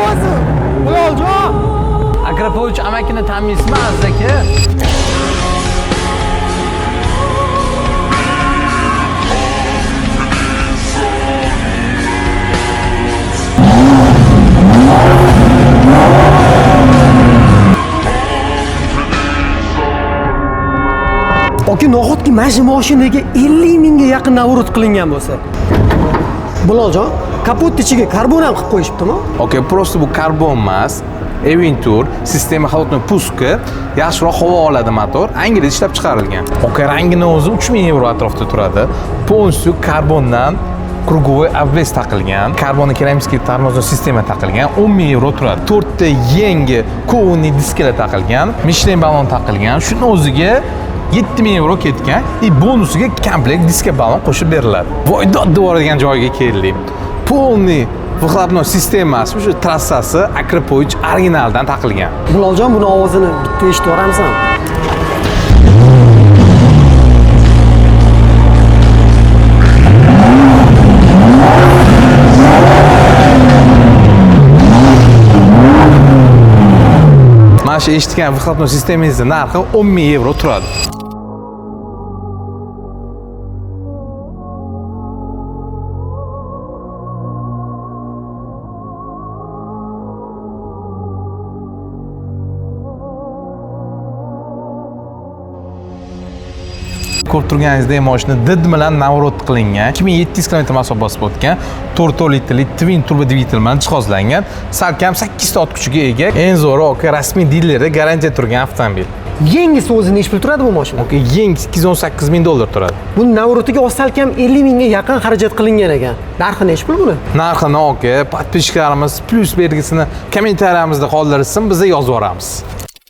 o'zi? Biloljon. Akrapovich amakini tanimaysizmi, Aziz aka? Aka, nahotki mana shu mashinaga 50 mingga yaqin наворот qilingan bo'lsa? Biloljon, kapot ichiga karbon ham qilib qo'yishibdimi? Okey, просто bu karbon emas. Aventur sistema холодный пуска, yaxshiroq havo oladi motor. Angliyada ishlab chiqarilgan. Okey, rangini o'zi 3000 yevro atrofida turadi. Полностью karbondan круговой обвес taqilgan. Karbonni керамический тормозной sistema taqilgan. 10 ming yevro turadi. To'rtta yangi кованый diskalar taqilgan, Michelin balon taqilgan. Shuni o'ziga 7000 yevro ketgan и bonusiga komplekt diska balon qo'shib beriladi. Voy dod degan joyga keldik. Полный выхлопной sistemasi, o'sha trassasi Akrapovich originaldan taqilgan. Biloljon, buni ovozini bitta eshitib yuboramizmi? Mana shu eshitgan выхлопной sistemangizni narxi 10 ming yevro turadi. Ko'rib turganingizdek, mashina did bilan наворот qilingan. 2700 km masofa bosib o'tgan. 4 litrli twin turbo dvigatel bilan jihozlangan. Salkam 8 ta ot kuchiga ega. Eng zo'ri, aka, rasmiy dilerda garantiya turgan avtomobil. Yengisi o'zi nechi pul turadi bu mashina? Aka, yangi 218 ming dollar turadi. Buni наворот iga salkam 50 mingga yaqin xarajat qilingan ekan. Narxi nechi pul buni? Narxini, aka, подписчик larimiz plyus belgisini kommentariyamizda qoldirsin, biz yozib yuboramiz.